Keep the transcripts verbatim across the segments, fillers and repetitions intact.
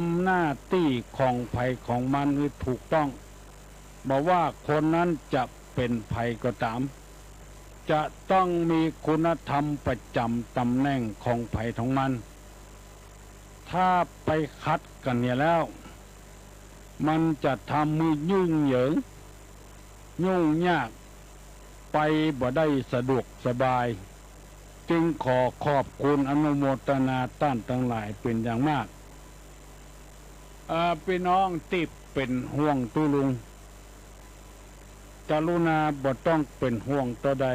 ำหน้าตี้ของใผของมันหื้อถูกต้อง บ่ว่าคนนั้นจะเป๋นใผก็ต๋าม จะต้องมีคุณธรรมประจ๋ำต๋ำแหน่งของใผของมัน ถ้าไปขัดกั๋นเหียแล้ว มันจะทำหื้อยุ่งเหยิง ยุ่งยาก ไปบ่ได้สะดวกสบาย จึงขอขอบคุณอนุโมทนาต้านตังหลายเป๋นอย่างมาก เอ่อ ปี้น้องตี้เป๋นห่วงตุ๊ลุง กรุณาบ่ต้องเป๋นห่วงเต้าใด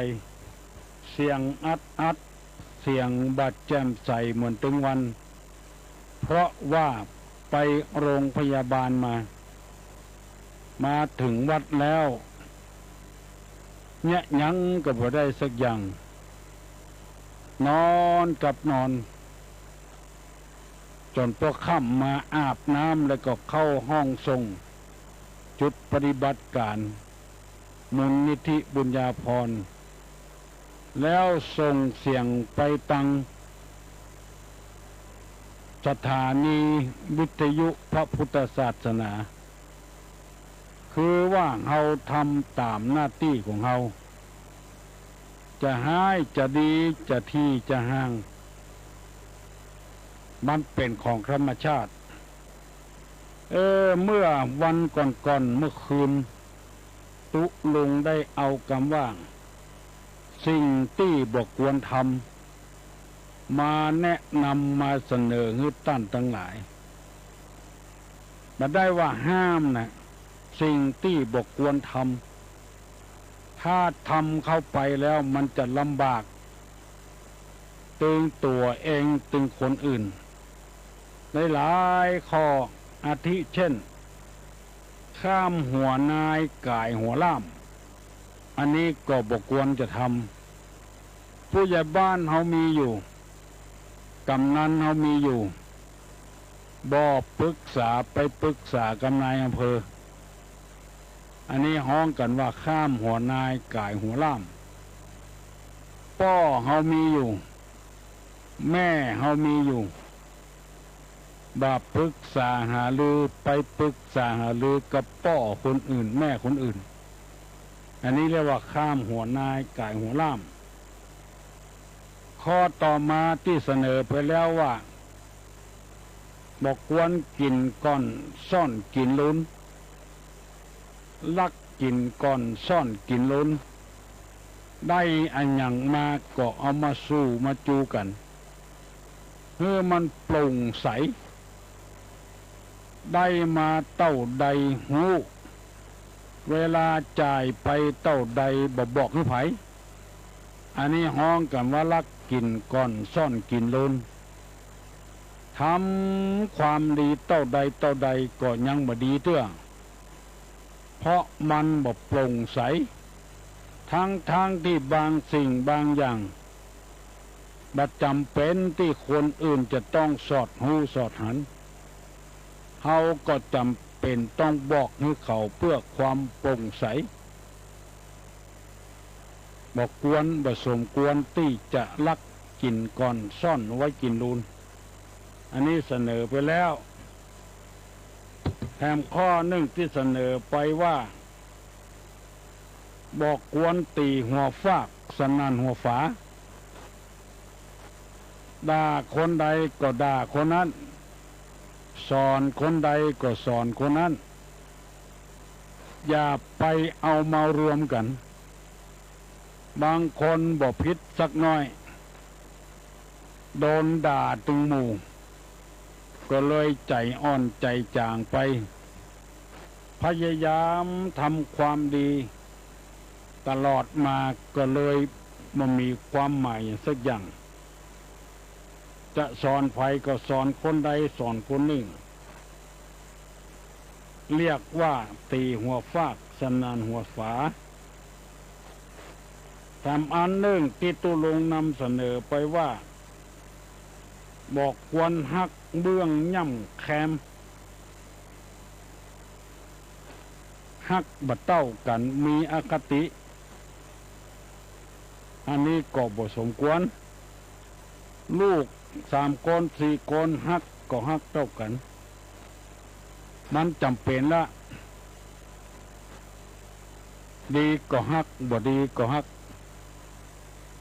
เสียงอัดๆ เสียงบ่แจ่มใสเหมือนตึงวัน เพราะว่าไปโรงพยาบาลมา มาเถิงวัดแล้ว เยียะหยังก็บ่ได้สักอย่าง นอนกับนอน จ๋นปอค่ำมาอาบน้ำแล้วก็เข้าห้องส่ง จุดปฏิบัติก๋าน มูลนิธิบุญญาภรณ์ แล้วส่งเสียงไปตังสถานีวิทยุพระพุทธศาสนา คือว่าเฮาทำต๋ามหน้าตี้ของเฮา จะฮ้ายจะดี จะถี่จะห่าง มันเป๋นของธรรมชาติ เออ เมื่อวันก่อนๆ เมื่อคืน ตุ๊ลุงได้เอากำว่า สิ่งตี้บ่ควรทำ มาแนะนำมาเสนอหื้อต้านตังหลาย บ่ได้ว่าห้ามนะ สิ่งตี้บ่ควรทำ ถ้าทำเข้าไปแล้วมันจะลำบาก ตึงตั๋วเอง ตึงคนอื่น หลายๆ ข้อ อาทิเช่น ข้ามหัวนายก๋ายหัวล่าม อันนี้ก็บ่ควรจะทำ ผู้ใหญ่บ้านเฮามีอยู่ กำนันเฮามีอยู่ บ่ปรึกษา ไปปรึกษากับนายอำเภอ อันนี้ฮ้องกั๋นว่าข้ามหัวนายก๋ายหัวล่าม ป้อเฮามีอยู่ แม่เฮามีอยู่ บ่ปรึกษาหารือ ไปปรึกษาหารือกับป้อคนอื่น แม่คนอื่น อันนี้เรียกว่าข้ามหัวนายก๋ายหัวล่าม ข้อต่อมาตี้เสนอไปแล้วว่า บ่ควรกิ๋นก่อนซ่อนกิ๋นลุน ลักกิ๋นก่อนซ่อนกิ๋นลุน ได้อะหยังมาก็เอามาสู่มาจูกั๋น หื้อมันโปร่งใส ได้มาเต้าใดฮู้ เวลาจ่ายไปเต้าใดบ่บอกหื้อใผ อันนี้ฮ้องกั๋นว่าลักกิ๋นก่อนซ่อนกิ๋นลุน ทำความดีเต้าใดเต้าใดก็ยังบ่ดีเตื้อ เพราะมันบ่โปร่งใส ทั้งๆ ตี้บางสิ่งบางอย่าง บ่จ๋ำเป๋นตี้คนอื่นจะต้องสอดฮู้สอดหัน เฮาก็จ๋ำเป๋นต้องบอกหื้อเขาเปื้อความโปร่งใส บ่ควร บ่สมควรตี้จะลักกิ๋นก่อนซ่อนไว้กิ๋นลุน อันนี้เสนอไปแล้ว แถมข้อนึ่งตี้เสนอไปว่า บ่ควรตี๋หัวฟากสนั่นหัวฝา ด่าคนใดก็ด่าคนนั้น สอนคนใดก็สอนคนนั้น อย่าไปเอามารวมกั๋น บางคนบ่ผิดสักน้อย โดนด่าตึงหมู่ ก็เลยใจ๋อ่อนใจ๋จ๋างไป พยายามทำความดีตลอดมาก็เลยบ่มีความหมายสักอย่าง จะสอนใผก็สอนคนใดสอนคนนึ่ง เรียกว่าตี๋หัวฟากสนั่นหัวฝา แถมอันนึ่งตี้ตุ๊ลุงนำเสนอไปว่า บ่ควรฮักเบื้องย่ำแคม ฮักบ่เต้ากั๋น มีอคติ อันนี้ก็บ่สมควร ลูกสามคนสี่คนฮักก็ฮักเต้ากั๋น มันจ๋ำเป๋นละ ดีก็ฮัก บ่ดีก็ฮัก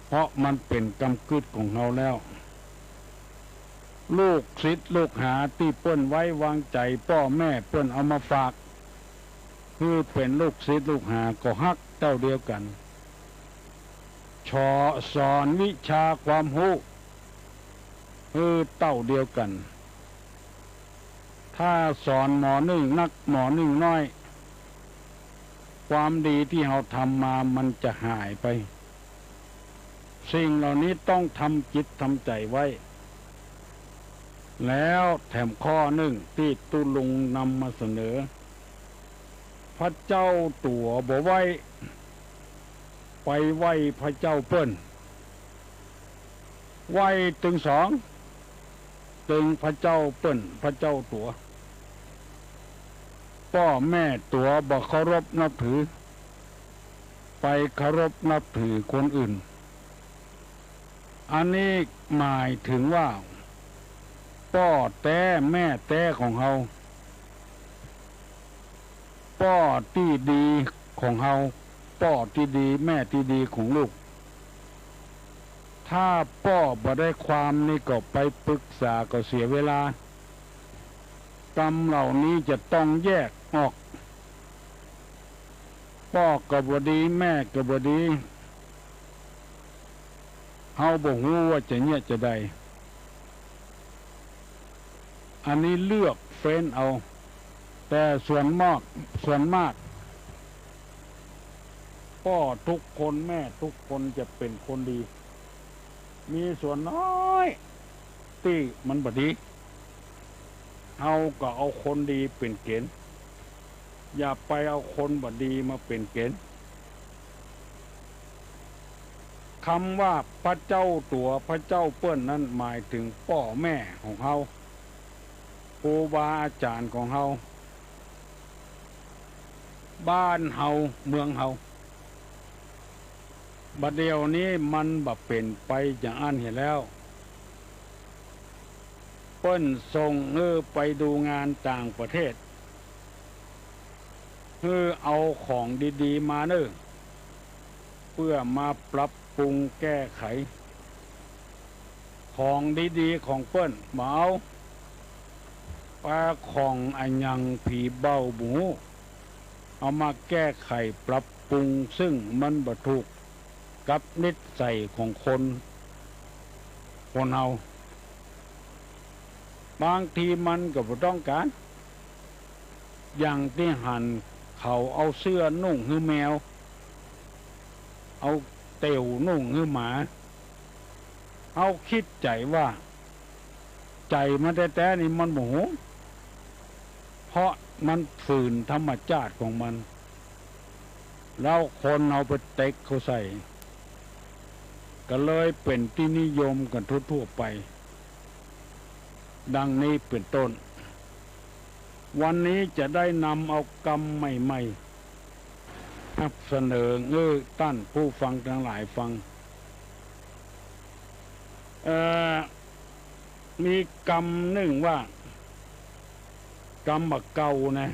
เพราะมันเป๋นกำกึ๊ดของเฮาแล้ว ลูกศิษย์ลูกหาตี้เปิ้นไว้วางใจ๋ ป้อแม่เปิ้นเอามาฝาก หื้อเป๋นลูกศิษย์ลูกหาก็ฮักเต้าเดียวกั๋น สอ- สอนวิชาความฮู้ หื้อเต้าเดียวกั๋น ถ้าสอนหมอนึ่งนักหมอนึ่งน้อย ความดีตี้เฮาทำมามันจะหายไป สิ่งเหล่านี้ต้องทำจิตทำใจ๋ไว้ แล้วแถมข้อนึ่งตี้ตุ๊ลุงนำมาเสนอ พระเจ้าตั๋วบ่ไหว้ ไปไหว้พระเจ้าเปิ้น ไหว้ตึงสอง ตึงพระเจ้าเปิ้น พระเจ้าตั๋ว ป้อแม่ตั๋วบ่เคารพนับถือ ไปเคารพนับถือคนอื่น อันนี้หมายถึงว่า ป้อแต๊แม่แต๊ของเฮา ป้อตี้ดีของเฮา ป้อตี้ดีแม่ตี้ดีของลูก ถ้าป้อบ่ได้ความนี่ก็ไปปรึกษาก็เสียเวลา กรรมเหล่านี้จะต้องแยกออก ป้อก็บ่ดี แม่ก็บ่ดี เฮาบ่ฮู้ว่าจะเยียะจาใด อันนี้เลือกเฟ้นเอา แต่ส่วนมาก ส่วนมาก ป้อทุกคนแม่ทุกคนจะเป๋นคนดี มีส่วนน้อยตี้มันบ่ดี เฮาก็เอาคนดีเป๋นเก๋ณฑ์ อย่าไปเอาคนบ่ดีมาเป๋นเก๋ณฑ์ กำว่าพระเจ้าตั๋วพระเจ้าเปิ้นนั้นหมายถึงป้อแม่ของเฮา ครูบาอาจ๋ารย์ของเฮา บ้านเฮา เมืองเฮา บ่าเดี่ยวนี้มันบ่เป๋นไปอย่างอั้นเหียแล้ว เปิ้นส่งหื้อไปดูงานต่างประเทศ หื้อเอาของดีๆ มาเน่อ เปื้อมาปรับปรุงแก้ไข ของดีๆ ของเปิ้นบ่เอา ปาของอะหยังผีเบ้าบ่ฮู้ เอามาแก้ไขปรับปรุง ซึ่งมันบ่ถูกกับนิสัยของคน คนเฮา บางทีมันก็บ่ต้องก๋าน อย่างตี้หันเขาเอาเสื้อนุ่งหื้อแมว เอาเตี่ยวนุ่งหื้อหมา เฮาคิดใจ๋ว่า ใจ๋มันแต๊ๆ นี่มันบ่ฮู้ เพราะมันฝืนธรรมจาติของมัน แล้วคนเอาไปเต็กเข้าใส่ ก็เลยเป๋นตี้นิยมกั๋นทั่วๆ ไป ดังนี้เป๋นต้น วันนี้จะได้นำเอากำใหม่ๆ นำเสนอหื้อต้านผู้ฟังตังหลายฟัง เอ่อ มีกำนึ่งว่า กำบ่าเก่านะ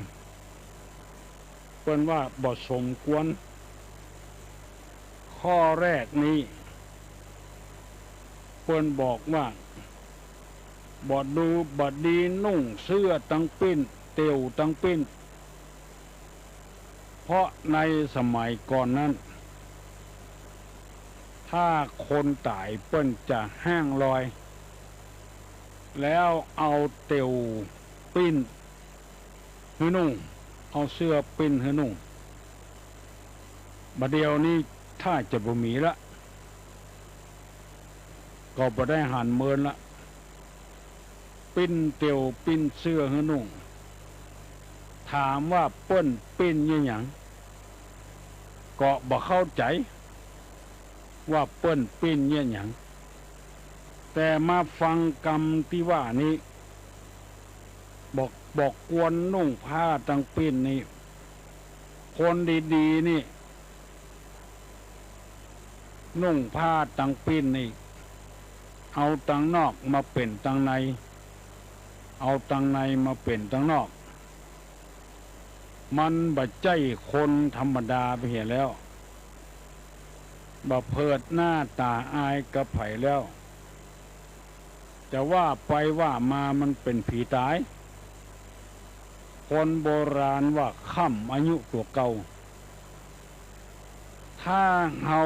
เปิ้นว่าบ่สมควร ข้อแรกนี้ เปิ้นบอกว่า บ่ดู บ่ดีนุ่งเสื้อตังปิ้น เตี่ยวตังปิ้น เพราะในสมัยก่อนนั้น ถ้าคนต๋ายเปิ้นจะห้างลอย แล้วเอาเตี่ยวปิ้นหื้อนุ่ง เอาเสื้อปิ้นหื้อนุ่ง บ่าเดี่ยวนี้ถ้าจะบ่มีละ ก็บ่ได้หันเมินละ ปิ้นเตี่ยวปิ้นเสื้อหื้อนุ่ง ถามว่าเปิ้นปิ้นเยียะหยัง ก็บ่เข้าใจ๋ว่าเปิ้นปิ้นเยียะหยัง แต่มาฟังกำตี้ว่านี้ บอก บอกควรนุ่งผ้าตังปิ้นนี้ คนดีๆ นี่ นุ่งผ้าตังปิ้นนี่ เอาตังนอกมาเป๋นตังใน เอาตังในมาเป๋นตังนอก มันบ่ใจ้คนธรรมดาไปเหียแล้ว บ่เผิดหน้าต๋าอายกับใผแล้ว จะว่าไปว่ามามันเป๋นผีต๋าย คนโบราณว่าค่ำอายุตั๋วเก่า ถ้าเฮา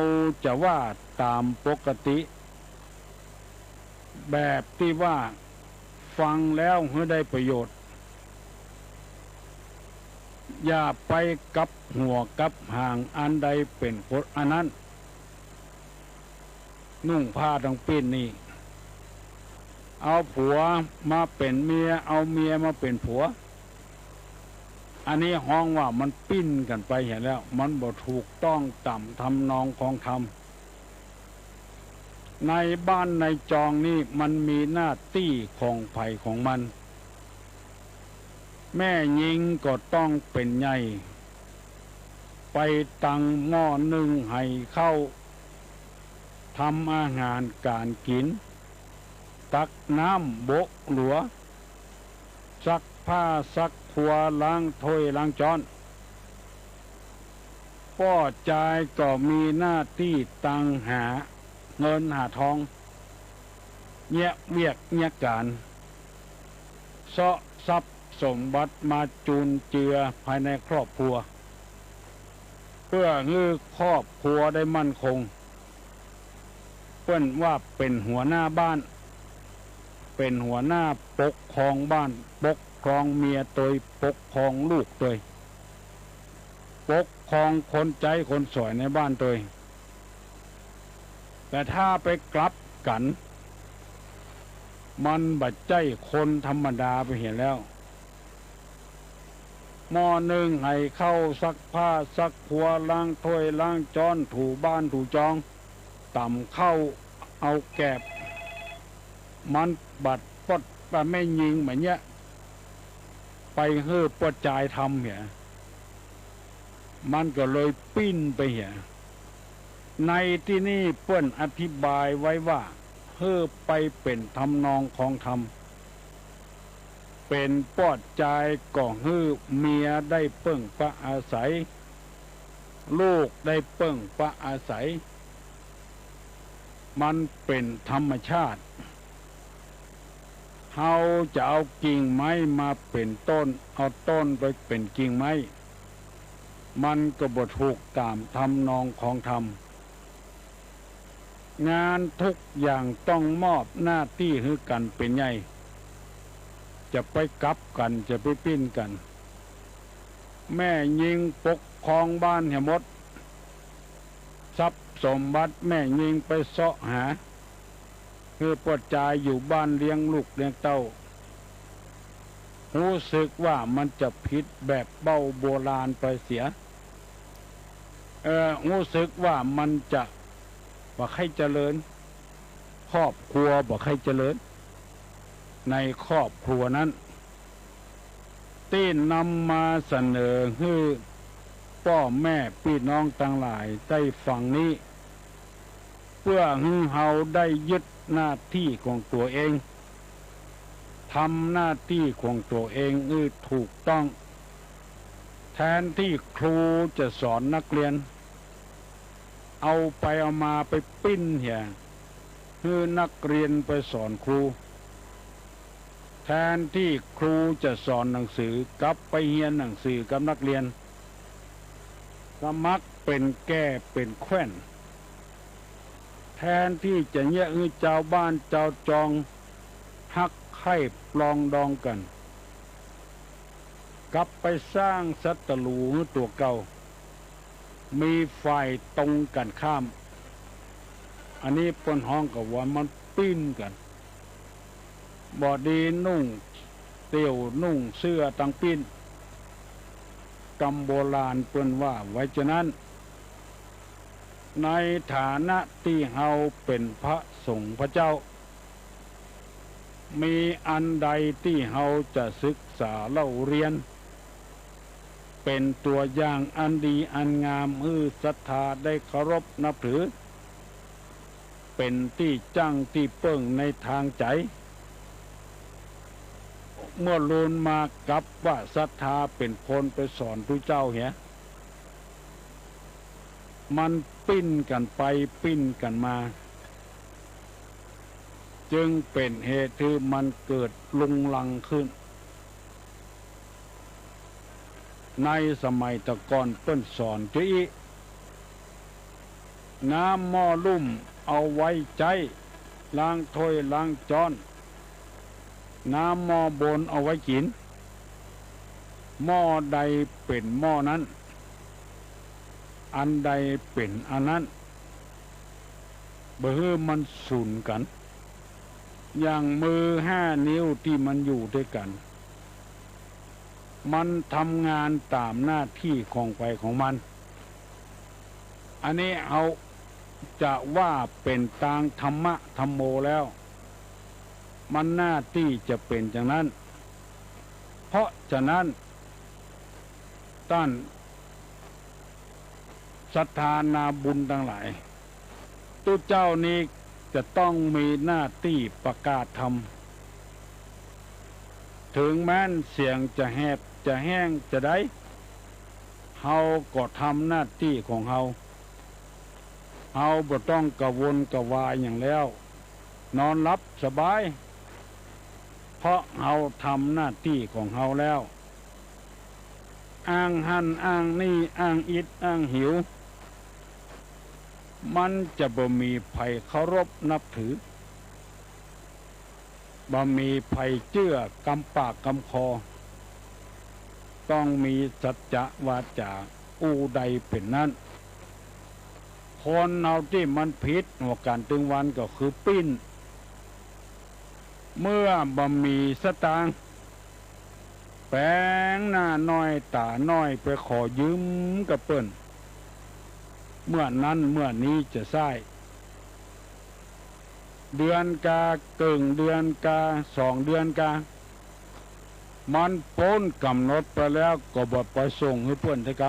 จะว่าต๋ามปกติ แบบตี้ว่าฟังแล้วหื้อได้ประโยชน์ อย่าไปกับหัวกับหางอันใดเป๋นคนอันนั้น นุ่งผ้าตังปิ้นนี่ เอาผัวมาเป๋นเมีย เอาเมียมาเป๋นผัว อันนี้ฮ้องว่ามันปิ้นกั๋นไปเหียแล้ว มันบ่ถูกต้องต๋ามทำนองของธรรม ในบ้านในจองนี่มันมีหน้าตี้ของใผของมัน แม่ญิงก็ต้องเป๋นใหญ่ ไปตังหม้อนึ่งไหข้าว ทำอาหารก๋านกิ๋น ตักน้ำโบะหลัว ซักผ้าซักครัว ล้างถ้วยล้างจ๊อน ป้อจายก็มีหน้าตี้ตังหาเงินหาทอง เยียะเวียกเยียะก๋าน เซาะทรัพย์สมบัติมาจุนเจือภายในครอบครัว เปื้อหื้อครอบครัวได้มั่นคง เปิ้นว่าเป๋นหัวหน้าบ้าน เป๋นหัวหน้าปกครองบ้าน ปกครองเมียตวย ปกครองลูกตวย ปกครองคนใจ๊คนสอยในบ้านตวย แต่ถ้าไปกลับกั๋น มันบ่ใจ้คนธรรมดาไปเหียแล้ว หม้อนึ่งไหข้าว ซักผ้าซักครัว ล้างถ้วยล้างจ๊อน ถูบ้านถูจอง ต๋ำข้าว เอาแกบ มันบ่ปด บ่แม่ญิงบ่เยียะ ไปหื้อป้อจายทำเหีย มันก็เลยปิ้นไปเหีย ในตี้นี่เปิ้นอธิบายไว้ว่า หื้อไปเป๋นทำนองของธรรม เป๋นป้อจายก็หื้อเมียได้เปิ้งปะอาศัย ลูกได้เปิ้งปะอาศัย มันเป๋นธรรมชาติ เฮาจะเอากิ่งไม้มาเป๋นต้น เอาต้นไปเป๋นกิ่งไม้ มันก็บ่ถูกต๋ามทำนองของธรรม งานทุกอย่างต้องมอบหน้าตี้หื้อกั๋นเป๋นใหญ่ จะไปกลับกั๋น จะไปปิ้นกั๋น แม่ญิงปกครองบ้านเหียหมด ทรัพย์สมบัติแม่ญิงไปเซาะหา หื้อป้อจายอยู่บ้านเลี้ยงลูกเลี้ยงเต้า ฮู้สึกว่ามันจะผิดแบบเบ้าโบราณไปเสีย เอ่อ ฮู้สึกว่ามันจะบ่ใค่เจริญ ครอบครัวบ่ใค่เจริญ ในครอบครัวนั้น ตี้นำมาเสนอหื้อป้อแม่ปี้น้องตังหลายได้ฟังนี้ เปื้อหื้อเฮาได้ยึดหน้าตี้ของตั๋วเอง ทำหน้าตี้ของตั๋วเองหื้อถูกต้อง แทนตี้ครูจะสอนนักเรียน เอาไปเอามาไปปิ้นเหีย หื้อนักเรียนไปสอนครู แทนตี้ครูจะสอนหนังสือ กลับไปเฮียนหนังสือกับนักเรียน สมัครเป๋นแก้เป๋นแคว่น แทนตี้จะเยียะหื้อจาวบ้านจาวจองฮักใค่ปรองดองกั๋น กลับไปสร้างศัตรู๋หื้อตั๋วเก่า มีฝ่ายตรงกั๋นข้าม อันนี้เปิ้นฮ้องกาว่ามันปิ้นกั๋น บ่ดีนุ่งเตี่ยวนุ่งเสื้อตังปิ้น กำโบราณเปิ้นว่าไว้จานั้น ในฐานะตี้เฮาเป๋นพระสงฆ์พระเจ้า มีอันใดตี้เฮาจะศึกษาเล่าเรียน เป๋นตั๋วอย่างอันดีอันงามหื้อศรัทธาได้เคารพนับถือ เป๋นตี้จั้งตี้เปิ้งในตางใจ๋ เมื่อลูนมากับว่าศรัทธาเป๋นคนไปสอนตุ๊เจ้าเหีย มันปิ้นกั๋นไปปิ้นกั๋นมา จึงเป๋นเหตุหื้อมันเกิดรุงรังขึ้น ในสมัยแต่ก่อนเปิ้นสอนจะอี้ น้ำหม้อลุ่มเอาไว้ใจ๊ล้างถ้วยล้างจ๊อน น้ำหม้อบนเอาไว้กิ๋น หม้อใดเป๋นหม้อนั้น อันใดเป๋นอันนั้น บ่หื้อมันสุนกั๋น อย่างมือห้านิ้วตี้มันอยู่ตวยกั๋น มันทำงานต๋ามหน้าตี้ของใผของมัน อันนี้เอาจะว่าเป๋นตางธรรมะธัมโมแล้ว มันหน้าตี้จะเป๋นอย่างนั้น เพราะฉะนั้น ต้านศรัทธานาบุญตังหลาย ตุ๊เจ้านี้จะต้องมีหน้าตี้ประกาศธรรม เถิงแม้นเสียงจะแหบจะแห้งจะใด เฮาก็ทำหน้าตี้ของเฮา เฮาบ่ต้องกระวนกระวายหยังแล้ว นอนหลับสบาย เพราะเฮาทำหน้าตี้ของเฮาแล้ว อ้างหั้นอ้างนี่ อ้างอิดอ้างหิว มันจะบ่มีใผเคารพนับถือ บ่มีใผเจื้อกำปากกำคอ ต้องมีสัจจะวาจ๋าอู้ใดเป๋นนั้น คนเฮาตี้มันผิดหัวก๋านตึงวันก็คือปิ้น เมื่อบ่มีสตางค์ แป๋งหน้าน้อยต๋าน้อยไปขอยืมกับเปิ้น เมื่อนั้นเมื่อนี้จะใซ้ เดือนกา เกิ่งเดือนกา สองเดือนกา มันป๊นก๋ำหนดไปแล้วก็บ่ไปส่งหื้อเปิ้นเต๊อะก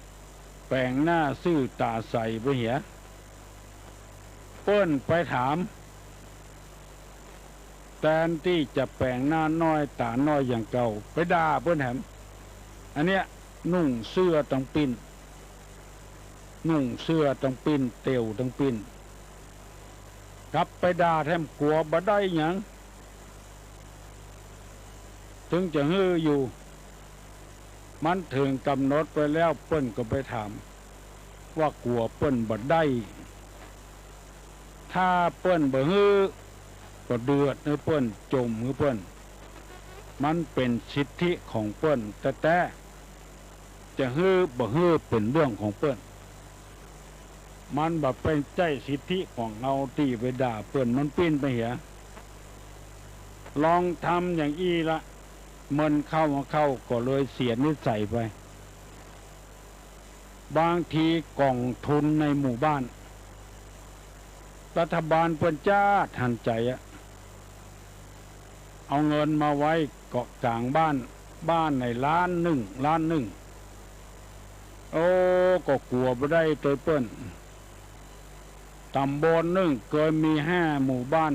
ำ แป๋งหน้าซื่อต๋าใสไปเหีย เปิ้นไปถาม แตนตี้จะแป๋งหน้าน้อยต๋าน้อยอย่างเก่า ไปด่าเปิ้นแถม อันเนี้ย นุ่งเสื้อตังปิ้น นุ่งเสื้อตังปิ้น เตียวตังปิ้น กลับไปด่าแถม กั๋วบ่ได้หยัง เถิงจะหื้ออยู่ มันเถิงก๋ำหนดไปแล้ว เปิ้นก็ไปถาม ว่ากั๋วเปิ้นบ่ได้ ถ้าเปิ้นบ่หื้อ ก็เดือดหื้อเปิ้น จ่มหื้อเปิ้น มันเป๋นสิทธิของเปิ้นแต๊ๆ จะหื้อบ่หื้อเป๋นเรื่องของเปิ้น มันบ่เป๋นใจ้สิทธิของเฮาตี้ไปด่าเปิ้น มันปิ้นไปเหีย ลองทำอย่างอี้ละ เมินเข้ามาเข้าก็เลยเสียนิสัยไป บางทีก๋องทุนในหมู่บ้าน รัฐบาลเปิ้นจ้าดหันใจ๋อะ เอาเงินมาไว้เกาะก๋างบ้าน บ้านไหนล้านนึ่ง ล้านนึ่ง โอ้ ก็กั๋วบ่ได้ตวยเปิ้น ต๋ำบลนึ่งเกยมีห้าหมู่บ้าน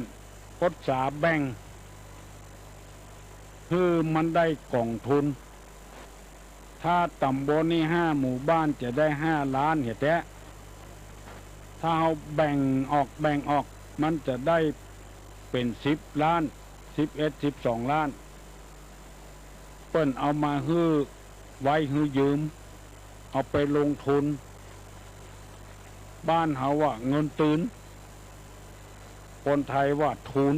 ก็สาแบ่ง หื้อมันได้ก๋องทุน ถ้าต๋ำบลนี้ห้าหมู่บ้านจะได้ห้าล้านเหียแต๊ ถ้าเฮาแบ่งออก แบ่งออก มันจะได้เป๋นสิบล้าน สิบเอ็ด สิบสองล้าน เปิ้นเอามาหื้อไว้หื้อยืม เอาไปลงทุน บ้านเฮาว่าเงินตื๋น คนไทยว่าทุน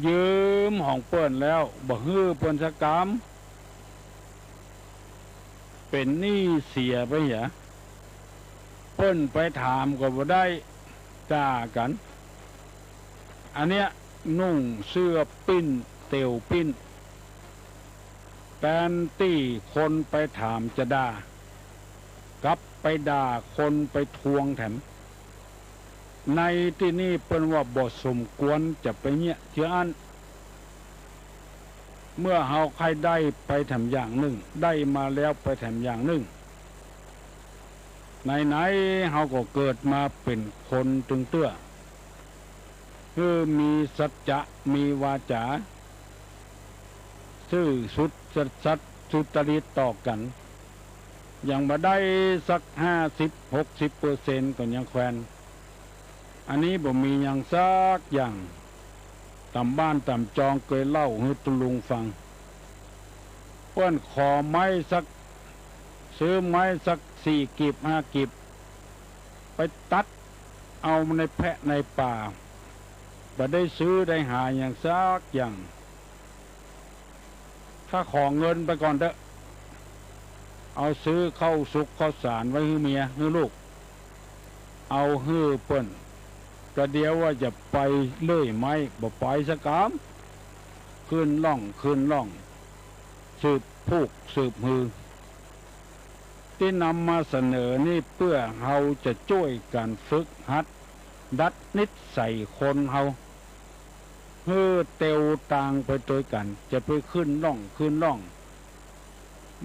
ยืมของเปิ้นแล้วบ่หื้อเปิ้นสักกำ เป๋นหนี้เสียไปเหีย เปิ้นไปถามก็บ่ได้ ด่ากั๋น อันเนี้ย นุ่งเสื้อปิ้น เตียวปิ้น แตนตี้คนไปถามจะด่า กลับไปด่าคนไปทวงแถม ในตี้นี่เปิ้นว่าบ่สมควรจะไปเยียะเจื้ออั้น เมื่อเฮาใค่ได้ไปแถมอย่างนึ่ง ได้มาแล้วไปแถมอย่างนึ่ง ไหนๆ เฮาก็เกิดมาเป๋นคนตึงเตื้อ หื้อมีสัจจะ มีวาจ๋า ซื่อสุด สัตย์สุจริตต่อกั๋น ยังบ่ได้สักห้าสิบหกสิบเปอร์เซ็นต์ ก็ยังแควน อันนี้บ่มีหยังสักอย่าง ต๋ามบ้านต๋ามจองเกยเล่าหื้อตุ๊ลุงฟัง เปิ้นขอไม้สัก ซื้อไม้สักสี่กีบห้ากีบ ไปตัดเอาในแพะในป่า บ่ได้ซื้อได้หาหยังสักอย่าง ข้าขอเงินไปก่อนเต๊อะ เอาซื้อข้าวสุกข้าวสารไว้หื้อเมียหื้อลูก เอาหื้อเปิ้น กะเดียวว่าจะไปเลื่อยไม้ บ่ไปสักกำ ขึ้นล่องขึ้นล่อง สืบผูกสืบหือ ตี้นำมาเสนอนี่เปื้อเฮาจะจ้วยกั๋นฝึกหัด ดัดนิสัยคนเฮา หื้อเตียวตางไปตวยกั๋น จะไปขึ้นล่องขึ้นล่อง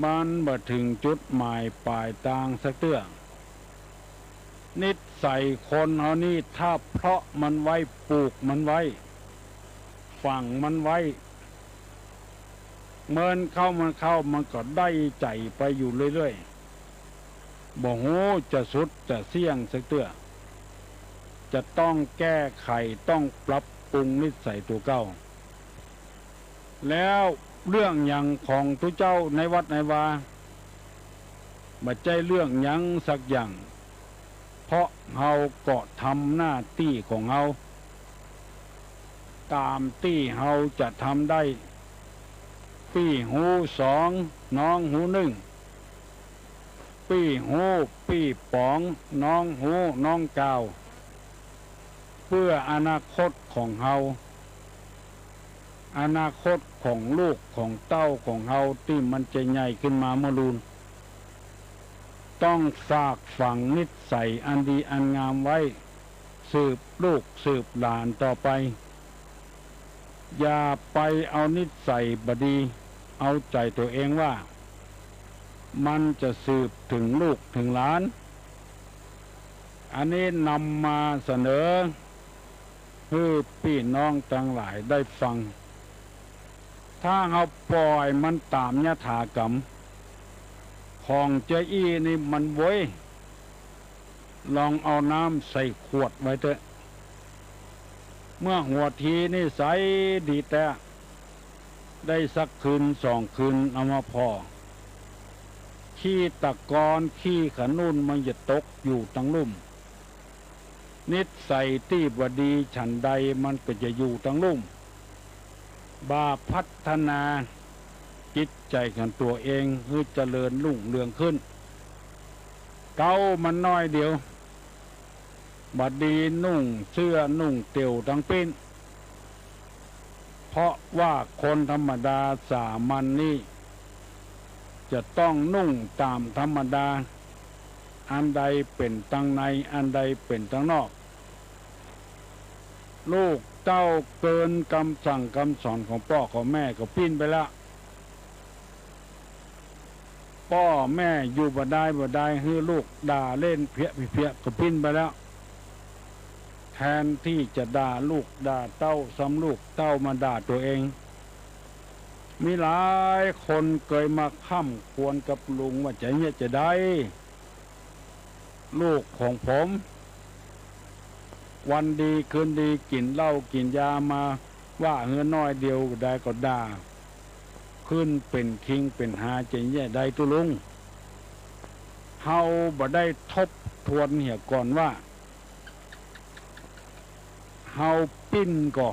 มันบ่เถิงจุดหมายป๋ายตางสักเตื้อ นิสัยคนเฮานี่ ถ้าเพาะมันไว้ ปูกมันไว้ ฝังมันไว้ เมินเข้าเมินเข้า มันก็ได้ใจ๋ไปอยู่เรื่อยๆ บ่ฮู้จะสุดจะเสี้ยงสักเตื้อ จะต้องแก้ไข ต้องปรับปรุงนิสัยตั๋วเก่า แล้วเรื่องหยังของตุ๊เจ้าในวัดในวา บ่ใจ้เรื่องหยังสักอย่าง เพราะเฮาก็ทำหน้าตี้ของเฮา ต๋ามตี้เฮาจะทำได้ ปี้ฮู้สอง น้องฮู้นึ่ง ปี้ฮู้ปี้ป๋อง น้องฮู้น้องกล่าว เปื้ออนาคตของเฮา อนาคตของลูกของเต้าของเฮาตี้มันจะใหญ่ขึ้นมาเมื่อลูน ต้องฝากฝังนิสัยอันดีอันงามไว้ สืบลูกสืบหลานต่อไป อย่าไปเอานิสัยบ่ดี เอาใจ๋ตั๋วเองว่า มันจะสืบเถิงลูกเถิงหลาน อันนี้นำมาเสนอ หื้อปี้น้องตังหลายได้ฟัง ถ้าเฮาป่อยมันต๋ามยถากรรม ของเจ๊อี้นี่มันโวย ลองเอาน้ำใส่ขวดไว้เต๊อะ เมื่อหัวทีนี่ใสดีแต๊ ได้สักคืนสองคืนเอามาผ่อ ขี้ตะกอนขี้ขนุนมันจะตกอยู่ตังลุ่ม นิสัยตี้บ่ดีฉันใดมันก็จะอยู่ตังลุ่ม บ่าพัฒนาจิตใจ๋ของตั๋วเองหื้อเจริญรุ่งเรืองขึ้น เก๊ามันน้อยเดียว บ่ดีนุ่งเสื้อนุ่งเตี่ยวตังปิ้น เพราะว่าคนธรรมดาสามัญนี่ จะต้องนุ่งต๋ามธรรมดา อันใดเป๋นตังใน อันใดเป๋นตังนอก ลูกเต้าเกินกำสั่งกำสอนของป้อของแม่ก็ปิ้นไปละ ป้อแม่อยู่บ่ได้บ่ได้ หื้อลูกด่าเล่นเพี้ยเพี้ยก็ปิ้นไปแล้ว แทนตี้จะด่าลูกด่าเต้า ซ้ำลูกเต้ามาด่าตั๋วเอง มีหลายคนเกยมาค่ำควรกับลุงว่าจะเยียะจะใด ลูกของผม วันดีคืนดีกิ๋นเหล้ากิ๋นยามา ว่าหื้อน้อยเดียวได้ก็ด่า ขึ้นเป๋นคิงเป๋นหาจะเยียะใดตุ๊ลุง เฮาบ่ได้ทบทวนเหียก่อนว่า เฮาปิ้นก่อ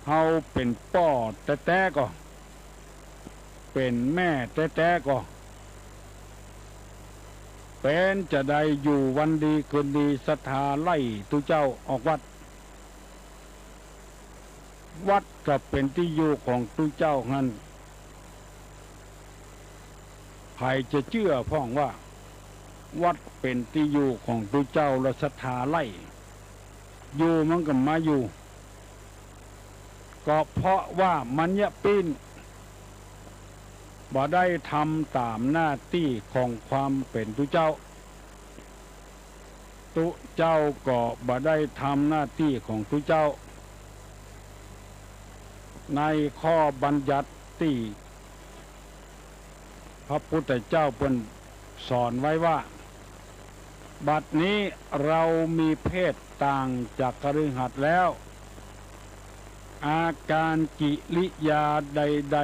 เฮาเป๋นป้อแต๊ๆ ก่อ เป๋นแม่แต๊ๆ ก่อ เป๋นจะใดอยู่วันดีคืนดีศรัทธาไล่ตุ๊เจ้าออกวัด วัดก็เป๋นตี้อยู่ของตุ๊เจ้าหั้น ใผจะเจื้อพ่องว่า วัดเป๋นตี้อยู่ของตุ๊เจ้าแล้วศรัทธาไล่ อยู่มันก็มาอยู่ ก็เพราะว่ามันเยียะปิ้น บ่ได้ทำต๋ามหน้าตี้ของความเป๋นตุ๊เจ้า ตุ๊เจ้าก็บ่ได้ทำหน้าตี้ของตุ๊เจ้า ในข้อบัญญัติตี้พระพุทธเจ้าเปิ้นสอนไว้ว่า บัดนี้เรามีเพศต่างจากคฤหัสถ์แล้ว อาการกิริยาใด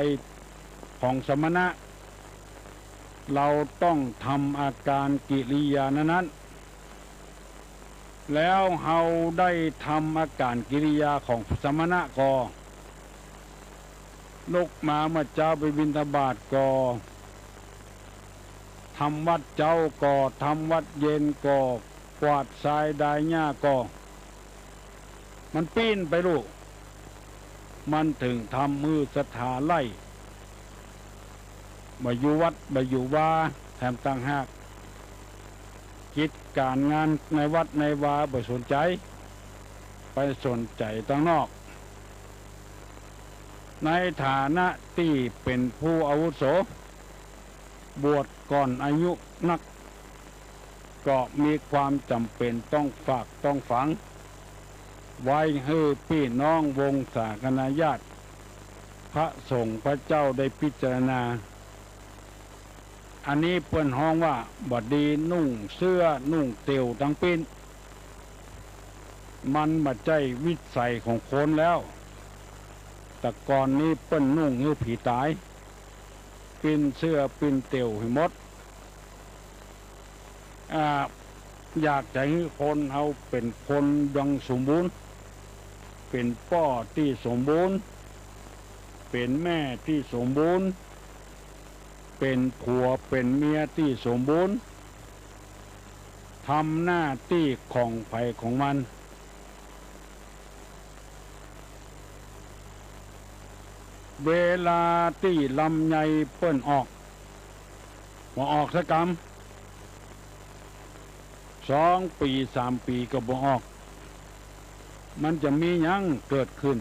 ๆของสมณะ เราต้องทำอาการกิริยานั้นๆ แล้วเฮาได้ทำอาการกิริยาของสมณะก่อ ลุกมาเมื่อเจ๊าไปบิณฑบาตก่อ ทำวัตรเจ๊าก่อ ทำวัตรเย็นก่อ กวาดซายดายหญ้าก่อ มันปี้นไปลูก มันเถิงทำหื้อศรัทธาไล่ บ่อยู่วัดบ่อยู่วาแถมต่างหาก กิจก๋านงานในวัดในวาบ่สนใจ๋ ไปสนใจ๋ตางนอก ในฐานะตี้เป๋นผู้อาวุโส บวชก่อนอายุนัก ก็มีความจ๋ำเป๋นต้องฝากต้องฝัง ไว้หื้อปี้น้องวงศาคณาญาติ พระสงฆ์พระเจ้าได้พิจารณา อันนี้เปิ้นฮ้องว่าบ่ดีนุ่งเสื้อนุ่งเตี่ยวตังปิ้น มันบ่ใจ้วิสัยของคนแล้ว แต่ก่อนนี้เปิ้นนุ่งหื้อผีต๋าย ปิ้นเสื้อปิ้นเตี่ยวหื้อหมด อ่า อยากจะหื้อคนเฮาเป๋นคนดังสมบูรณ์ เป๋นป้อตี้สมบูรณ์ เป๋นแม่ตี้สมบูรณ์ เป๋นผัวเป๋นเมียตี้สมบูรณ์ ทำหน้าตี้ของใผของมัน เวลาตี้ลำไยเปิ้นออก บ่ออกสักกำ สองปี๋สามปี๋ก็บ่ออก มันจะมีหยังเกิดขึ้น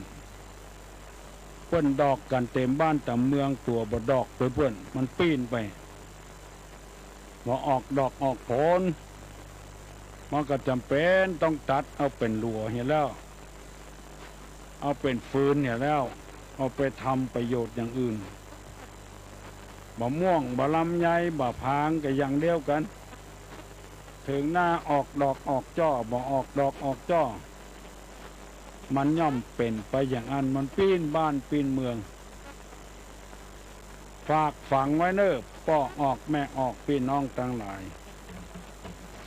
เปิ้นดอกกั๋นเต๋มบ้านเต๋มเมือง ตั๋วบ่ดอกไปเปิ้น มันปี้นไป บ่ออกดอกออกผล มันก็จ๋ำเป๋นต้องตัดเอาเป๋นหลัวเหียแล้ว เอาเป๋นฟืนเหียแล้ว เอาไปทำประโยชน์อย่างอื่น บ่ม่วง บ่ลำไย บ่ผางก็อย่างเดียวกั๋น เถิงหน้าออกดอกออกจ้อ บ่ออกดอกออกจ้อ มันย่อมเป๋นไปอย่างอั้น มันปี้นบ้านปี้นเมือง ฝากฝังไว้เน่อ ป้อออกแม่ออกปี้น้องตังหลาย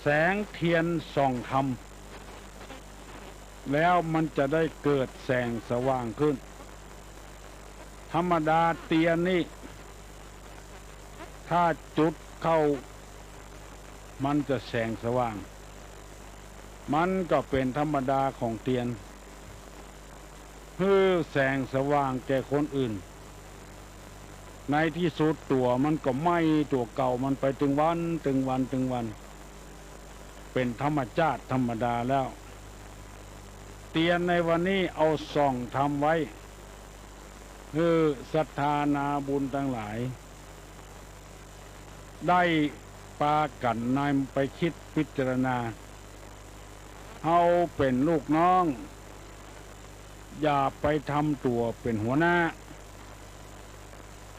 แสงเตียนส่องธรรม แล้วมันจะได้เกิดแสงสว่างขึ้น ธรรมดาเตียนนี่ ถ้าจุดเข้า มันจะแสงสว่าง มันก็เป๋นธรรมดาของเตียน หื้อแสงสว่างแก่คนอื่น ในตี้สุดตั๋วมันก็ไหม้ตั๋วเก่ามันไปตึงวัน ตึงวัน ตึงวัน เป๋นธรรมจาติธรรมดาแล้ว เตียนในวันนี้เอาส่องธรรมไว้ หื้อศรัทธานาบุญตังหลาย ได้ปากั๋นนำไปกึ๊ดพิจารณา เฮาเป๋นลูกน้อง อย่าไปทำตั๋วเป๋นหัวหน้า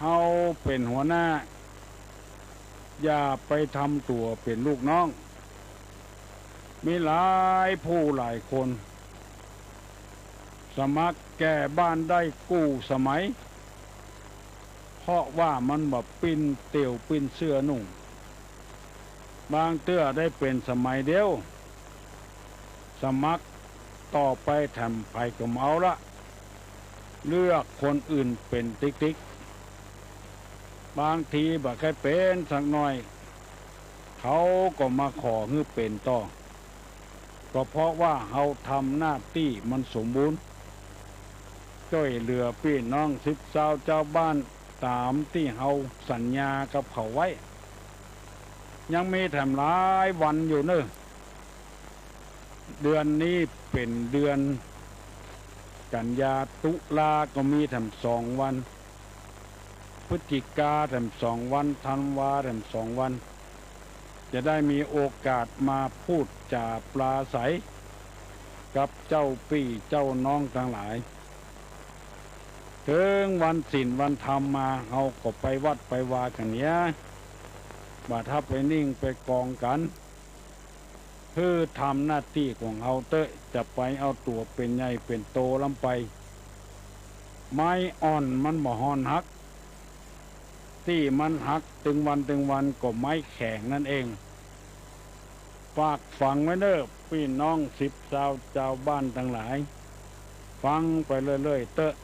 เฮาเป๋นหัวหน้า อย่าไปทำตั๋วเป๋นลูกน้อง มีหลายผู้หลายคน สมัครแก่บ้านได้กู้สมัย เพราะว่ามันบ่ปิ้นเตี่ยวปิ้นเสื้อนุ่ง บางเตื้อได้เป๋นสมัยเดียว สมัครต่อไปแถมใผก็บ่เอาละ เลือกคนอื่นเป๋นติ๊กๆ บางทีบ่ใค่เป๋นสักหน้อย เขาก็มาขอหื้อเป๋นต่อ ก็เพราะว่าเฮาทำหน้าตี้มันสมบูรณ์ จ้วยเหลือปี้น้องสิบซาวจาวบ้านต๋ามตี้เฮาสัญญากับเขาไว้ ยังมีแถมหลายวันอยู่เน่อ เดือนนี้เป๋นเดือนกันยา ตุลาก็มีแถมสองวัน พฤศจิกาแถมสองวัน ธันวาแถมสองวัน จะได้มีโอกาสมาพูดจ๋าปราศรัยกับเจ้าปี้เจ้าน้องตังหลาย เถิงวันศีลวันธรรมมา เฮาก็ไปวัดไปวากั๋นเหีย บ่าถ้าไปนิ่งไปกองกั๋น หื้อทำหน้าตี้ของเฮาเต๊อะ จะไปเอาตั๋วเป๋นใหญ่เป๋นโตล้ำไป ไม้อ่อนมันบ่ห่อนหัก ตี้มันหักตึงวันตึงวันก็ไม้แข็งนั่นเอง ฝากฝังไว้เน่อ ปี้น้องสิบซาวจาวบ้านตังหลาย ฟังไปเรื่อยๆ เต๊อะ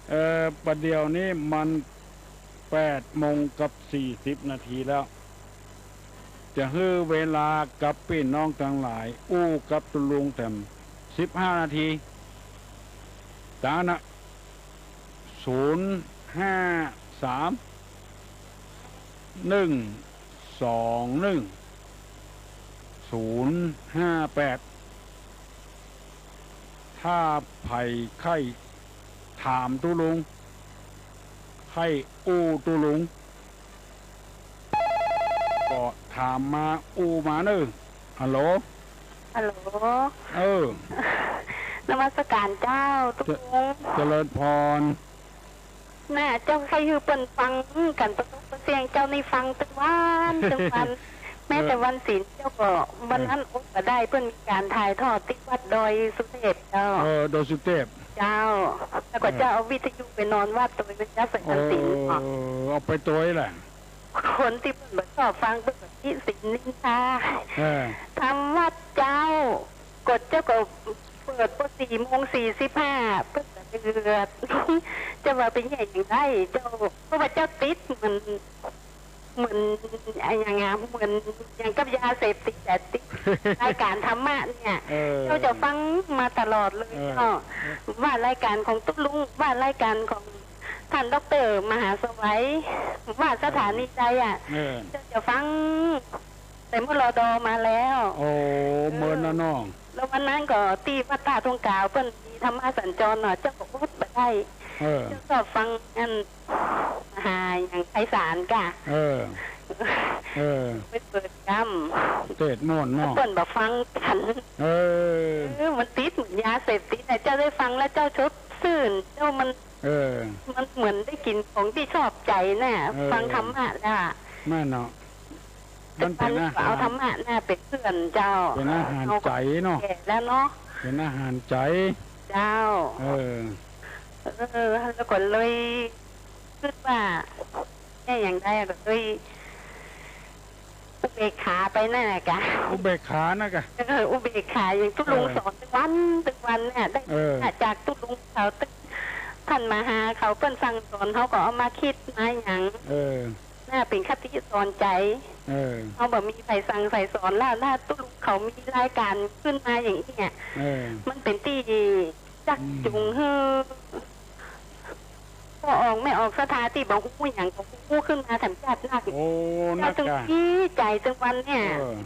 เอ่อ ประเดี๋ยวนี้มันแปดโมงกับสี่สิบนาทีแล้ว จะหื้อเวลากับปี้น้องตังหลาย อู้กับตุ๊ลุงแถมสิบห้านาที ต๋านะ ศูนย์ห้าสาม หนึ่งสองหนึ่ง ศูนย์ห้าแปด ถ้าใผใค่ถามตุ๊ลุง ใค่อู้ตุ๊ลุง ก็ถามมาอู้มาเน่อ ฮัลโหล ฮัลโหล เออ นมัสก๋านเจ้าตุ๊ลุง เจริญพร น่ะ เจ้าใค่หื้อเปิ้นฟังกั๋นประสบประเสียง เจ้านี่ฟังตึงวันตึงวัน แม้แต่วันศีลเจ้าก็ วันนั้นอดบ่ได้ เปิ้นมีก๋านถ่ายทอดตี้วัดดอยสุเทพเจ้า เออ ดอยสุเทพ เจ้า แล้วก็เจ้าเอาวิทยุไปนอนวัดโตย มันจะใส่วันศีลเนาะ เออ เอาไปโตยแหละ คนตี้เปิ้นบ่ชอบฟังเปิ้นก็ติฉินนินทา เออ ทำวัดเจ้า ก็เจ้าก็เปิดพอสี่โมงสี่สิบห้า เปิ้นก็เดือด จะว่าเป๋นเหียอย่างใดเจ้า เพราะว่าเจ้าติดเหมือน เหมือนอะหยังอะ เหมือนอย่างกับยาเสพติดอะ ติดรายก๋านธรรมะเนี่ย เออ เจ้าจะฟังมาตลอดเลย เออ เนาะ ว่ารายก๋านของตุ๊ลุง ว่ารายก๋านของท่านด็อกเตอร์มหาสวัย ว่าสถานีใดอะ เออ เจ้าจะฟัง แต่เมื่อรอดอมาแล้ว โอ้ เออ เมินนะน้อง แล้ววันนั้นก็ตี้วัดต้าทุ่งก๋าวเปิ้นมีธรรมะสัญจรเนาะ เจ้าก็อดบ่ได้ เออ เจ้าก็ฟังอันมหาอย่างไพศาลก่ะ เออ เออ ไปเปิดกำ เทศน์ม่วนเนาะ เปิ้นบ่ฟังกั๋น เออ เออ มันติดเหมือนยาเสพติดนะ เจ้าได้ฟังแล้วเจ้าสดชื่น เจ้ามัน เออ มันเหมือนได้กิ๋นของตี้ชอบใจ๋น่ะ เออ ฟังธรรมะแล้วอะ แม่นเนาะ มันเป๋นอาหาร เอาธรรมะน่ะเป๋นเพื่อนเจ้า เป๋นอาหารใจ๋เนาะ แก่แล้วเนาะ เป๋นอาหารใจ๋ เจ้า เออ เออ แล้วก็เลยกึ๊ดว่า เนี่ยอย่างใดก็เลยอุเบกขาไปนั่นแหละกะ อุเบกขานะกะ เออ อุเบกขา อย่างตุ๊ลุง เออ สอนตึงวันตึงวันเนี่ย ได้ เออ จากตุ๊ลุงเขา ตึงท่านมหาเขาเปิ้นสั่งสอน เฮาก็เอามาคิดมาหยัง เออ น่ะเป๋นคติสอนใจ๋ เออ เฮาบ่มีใผสั่งใผสอนแล้ว ถ้าตุ๊ลุงเขามีรายก๋านขึ้นมาอย่างนี้เนี่ย เออ มันเป๋นตี้จัก อืม จูงหื้อ พ่อออกแม่ออกศรัทธาตี้บ่ฮู้หยังก็ฮู้ขึ้นมาแถมจัดนัก โอ้ เจ้า นัก ตึง กะ ดีใจ๋ตึงวันเนี่ย เออ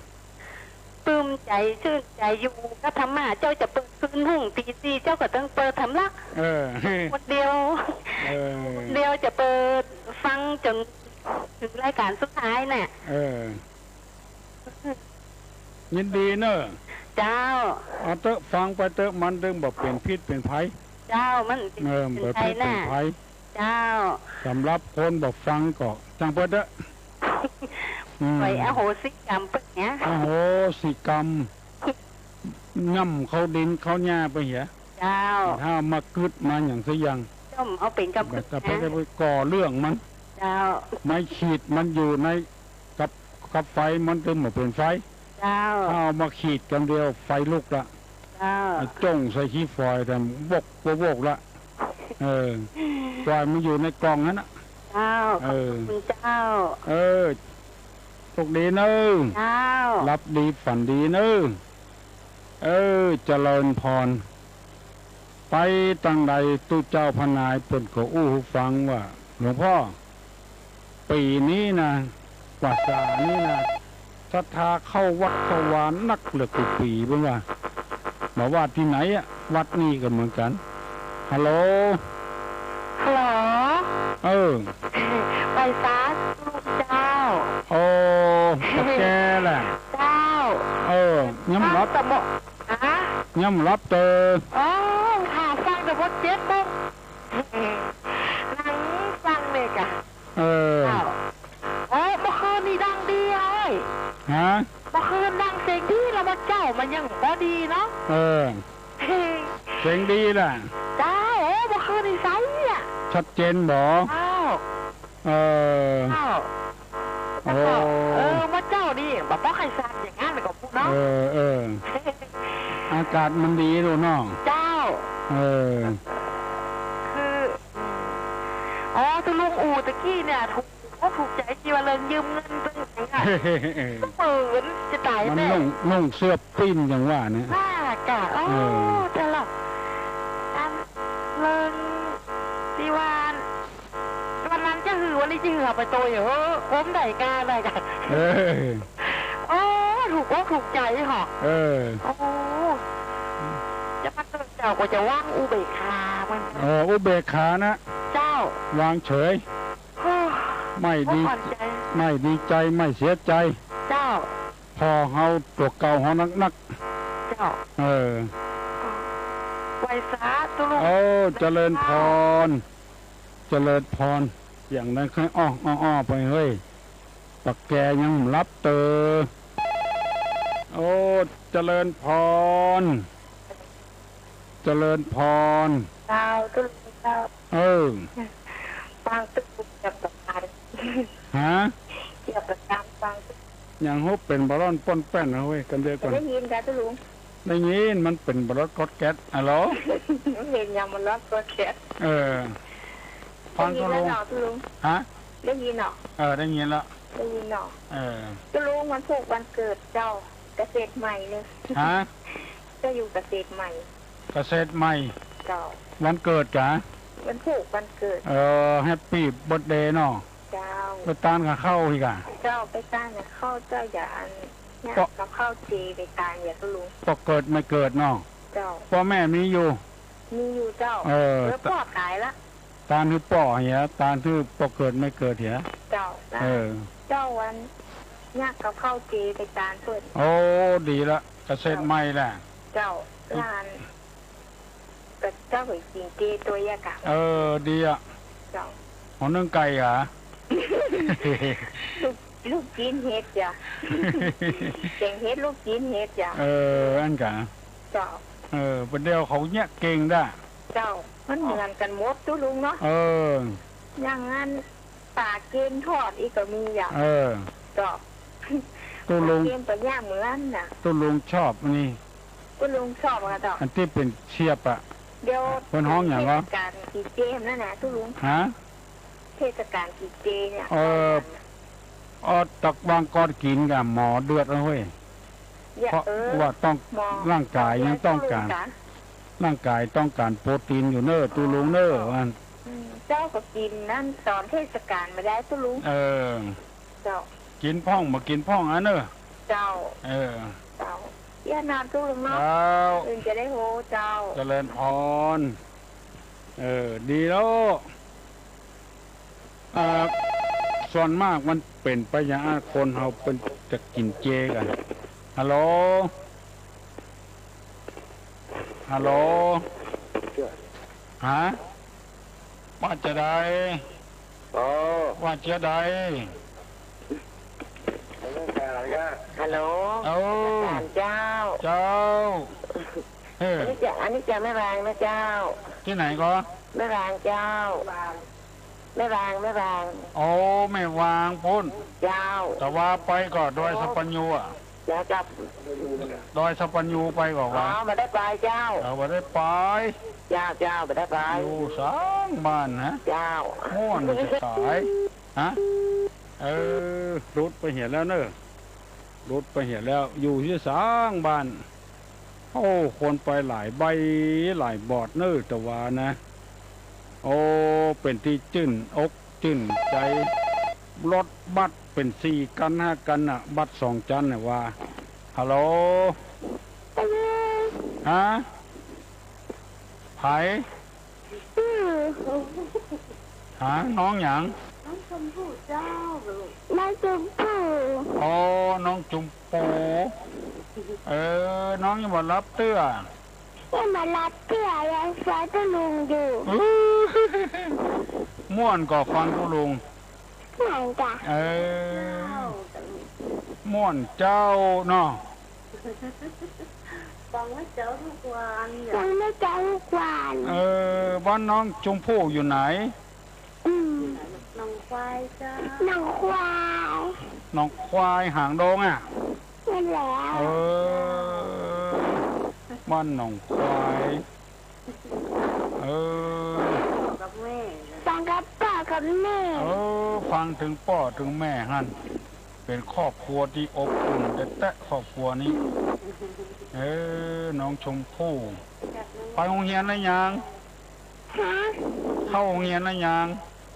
ปลื้มใจ๋ จื้นใจ๋อยู่กับธรรมะ เจ้าจะเปิดคืนฮุ่งตี๋สี่ เจ้าก็ตึงเปิดแถมละ เออ คนเดียว เออ คนเดียวจะเปิดฟังจ๋นเถิงรายก๋านสุดท้ายน่ะ เออ ยินดีเน่อ เจ้า เอาเต๊อะ ฟังไปเต๊อะ มันตึงบ่เป๋นพิษเป๋นภัย เจ้า มันเป๋น เออ พิษเป๋นภัย บ่เป๋นพิษเป๋นภัย น่ะ เจ้า สำหรับคนบ่ฟังก็จ้างเปิ้นเต๊อะ อืม ข้อยอโหสิกรรมเปิ้นเนี่ย อโหสิกรรม ย่ำเข้าดินเข้าหญ้าไปเหีย เจ้า ถ้ามาขึดมาหยังสักอย่าง เจ้าเอาเป๋นกำขึด แต่ไป นะ ไปก่อเรื่องมัน เจ้า ไม้ขีดมันอยู่ใน กับ กับไฟมันตึงบ่เป๋นไฟ เจ้า ถ้าเอามาขีดกำเดียวไฟลุกละ เจ้า เอาจ้งใส่ขี้ฝอยแต่วก วก วกละ เออ ปล่อยมันอยู่ในกล่องนั้นน่ะ เจ้า เออ ขอบคุณเจ้า เออ โชคดีเน่อ เจ้า หลับดีฝันดีเน่อ เออ เจริญพร ไปตางใดตุ๊เจ้าพระนายเปิ้นก็อู้หื้อฟังว่า หลวงพ่อ ปี๋นี้นะ พรรษานี้นะ ศรัทธาเข้าวัดเข้าวานักเหลือกู้ปี๋ เปิ้นว่า บ่ว่าตี้ไหนอะ วัดนี้ก็เหมือนกั๋น ฮัลโหล ฮัลโหล เออ ไหว้สาธุเจ้า โอ้ ตะแก ยังบ่หลับ เอ้า แต่บ่ ฮะ ยังบ่หลับเตอ อ๋อ ถ้าฟังแต่บ่เจ็ดโมง นั่งฟังเนี่ยกะ เออ เอ้า อ๋อ เมื่อคืนนี่ดังดีเอ้ย ฮะ เมื่อคืนดังเสียงดี แล้วเมื่อเจ๊ามันยังบ่ดีเนาะ เออ เสียงดีล่ะ เจ้า โอ้ เมื่อคืนนี่ใสอะ ชัดเจนบ่ เจ้า เออ เจ้า โอ้ แล้วก็ เออ เมื่อเจ๊านี่บ่ต้องให้สั่นอย่างนั้นก็พูดเนาะ เออ เออ อากาศมันดีลูกเนาะ เจ้า เออ คือ อ๋อ ตุ๊ลุงอู่ตะกี้เนี่ย ถูกอกถูกใจ๋ตี้ว่าเรื่องยืมเงินเปิ้นอย่างเงี้ย เหมือนจะต๋าย มัน แม่ นุ่ง นุ่งเสื้อปิ้นอย่างว่าเนี่ย ว่าก่ะ อ๋อ เออ แต่ละ อันเรื่องตี้ว่า วันนั้นจะหื้อ วันนี้จะหื้อเอาไปโตยเหรอ โกมได้กาได้กา เออ โอ้ ถูกอกถูกใจ๋เหรอ เออ โอ้ จะมาเจอเจ้าก็จะวางอุเบกขามัน เออ อุเบกขานะ เจ้า วางเฉย โอ้ ไม่ดี อ่อนใจ๋ ไม่ดีใจ๋ ไม่เสียใจ๋ เจ้า ผ่อเฮาตั๋วเก่าเฮานักๆ เจ้า เออ ไหว้สาตุ๊ลุง เออ เจริญพร เจริญพร อย่างนั้นค่อยอ้อ อ้อ อ้อไปเฮ้ย ปะแกยังหลับเตอ โอ้ เจริญพร เจริญพร เจ้า ตุ๊ลุงเจ้า เออ ฟังตุ๊ลุงเกียบกับตาน ฮะ เกียบกับตานฟังตุ๊ลุง ยังฮู้เป๋นบาลอนป้นแป้นนะเฮ้ย กันเดียวก่อน ได้ยินก่ะตุ๊ลุง ได้ยิน มันเป๋นบาลอนก๊อดแก๊ด ฮัลโหล มันเป๋นอย่างบาลอนก๊อดแก๊ด เออ ฟังตุ๊ลุง ได้ยินแล้วเนาะตุ๊ลุง ฮะ ได้ยินเนาะ เออ ได้ยินแล้ว ได้ยินเนาะ เออ ตุ๊ลุงวันพูกวันเกิดเจ้า เกษตรใหม่เนี่ย ฮะ เจ้าอยู่เกษตรใหม่ เกษตรใหม่ เจ้า วันเกิดกา วันพูกวันเกิด เออ แฮปปี้เบิร์ธเดย์เนาะ เจ้า ไปตานกับข้าวอีกอะ เจ้า ไปตานกับข้าวเจ้า อย่าอันเนี่ย ก็ กับข้าวเจไปตานอย่าตุ๊ลุง ป้อเกิดไม่เกิดเนาะ เจ้า ป้อแม่มีอยู่ มีอยู่เจ้า เออ เออ ป้อต๋ายละ ตานหื้อป้อเหีย ตานหื้อป้อเกิดไม่เกิดเหีย เจ้า เออ เจ้าวันเนี่ยกับข้าวเจไปตานเปิ้น โอ้ ดีละ เกษตรใหม่แหละ เจ้า หลาน ก็เจ้าไปกิ๋นเจตวยอะกะ เออ ดีอะ เจ้า หัวนึ่งไก่อะ ลูก ลูกจี๋นเห็ดจ้ะ แก๋งเห็ด ลูกจี๋นเห็ดจ้ะ เออ อันกะ เจ้า เออ ประเดี๋ยวเขาเนี่ยเก่งด้า เจ้า มันเหมือนกั๋นหมดตุ๊ลุงเนาะ เออ อย่างนั้น ป๋าเกมทอดอีกก็มีอย่าง เออ เจ้า ตุ๊ลุง ป๋าเกมก็ย่างเหมือนน่ะ ตุ๊ลุงชอบอันนี้ ตุ๊ลุงชอบอะเจ้า อันตี้เป๋นเชียบอะ เดี๋ยว เปิ้นฮ้องหยังวะ เทศกาลกิ๋นเจนั่นน่ะตุ๊ลุง ฮะ เทศกาลกิ๋นเจเนี่ย เออ อ๋อ ตักวางก้อนกิ๋นกะหมอเดือดแล้วเฮ้ย อย่า เพราะ เออ ว่าต้อง หมอ ร่างก๋ายยังต้องก๋าน ตุ๊ลุงจ๋า ร่างก๋ายต้องก๋านโปรตีนอยู่เน้อ ตุ๊ลุงเน้อ อัน อืม เจ้าก็กิ๋นนั่นต๋อนเทศกาลบ่ได้ตุ๊ลุง เออ เจ้า กิ๋นพ่องบ่กิ๋นพ่องอันเน้อ เจ้า เออ เจ้า เยียะนาตุ๊ลุงเนาะ เจ้า อื่นจะได้ฮู้เจ้า เจริญพร เออ ดีแล้ว อ่า ส่วนมากมันเป๋นไปอย่างอั้น คนเฮาเปิ้นจะกิ๋นเจกั๋น ฮัลโหล ฮัลโหล ฮะ ว่าจะใด อ๋อ ว่าจะใด ฮัลโหล เอ้า เจ้า เจ้า เออ อันนี้จะ อันนี้จะแม่วางนะเจ้า ตี้ไหนก็ แม่วางเจ้า แม่วาง แม่วาง โอ้ แม่วางปู๊น เจ้า แต่ว่าไปก็ดอยสะปัญญูอะ เจ้า เจ้า ดอยสะปัญญูไปก็ว่า อ๋อ บ่ได้ไปเจ้า เออ บ่ได้ไป เจ้า เจ้า บ่ได้ไป อยู่สร้างบ้านนะ เจ้า ม่วนจะต๋าย ฮะ เออ หลุดไปเหียแล้วเน้อ หลุดไปเหียแล้ว อยู่ตี้สร้างบ้าน โอ้ คนไปหลายใบ้หลายบอดเน้อ แต่ว่านะ โอ้ เป๋นตี้จื้นอกจื้นใจ๋ รถบัสเป๋นสี่กั๋นห้ากั๋นน่ะ บัสสองจั๊นน่ะว่า ฮัลโหล ฮัลโหล ฮะ ใผ อืม ฮะ น้องหยัง น้องชมพู่เจ้า น้องชมพู่ อ๋อ น้องชม ปู่ เออ น้องยังบ่หลับเตื้อ ยังบ่หลับเตื้อ ยังฟังตุ๊ลุงอยู่ อื้อ ม่วนก่อฟังตุ๊ลุง ม่วนก่อ เออ ม่วนเจ้าเนาะ ฟังแม่เจ้าทุกวัน ฟังแม่เจ้าทุกวัน เออ บ้านน้องชมพู่อยู่ไหน อืม หนองควายเจ้า หนองควาย หนองควายหางดงอะ นั่นแหละ เออ บ้านหนองควาย เออ ฟังกับป้อกับแม่ เออ ฟังเถิงป้อเถิงแม่หั้น เป๋นครอบครัวตี้อบอุ่นแต๊ๆ ครอบครัวนี้ เออ น้องชมพู่ ไปโฮงเฮียนแล้วยัง ฮะ เข้าโฮงเฮียนแล้วยัง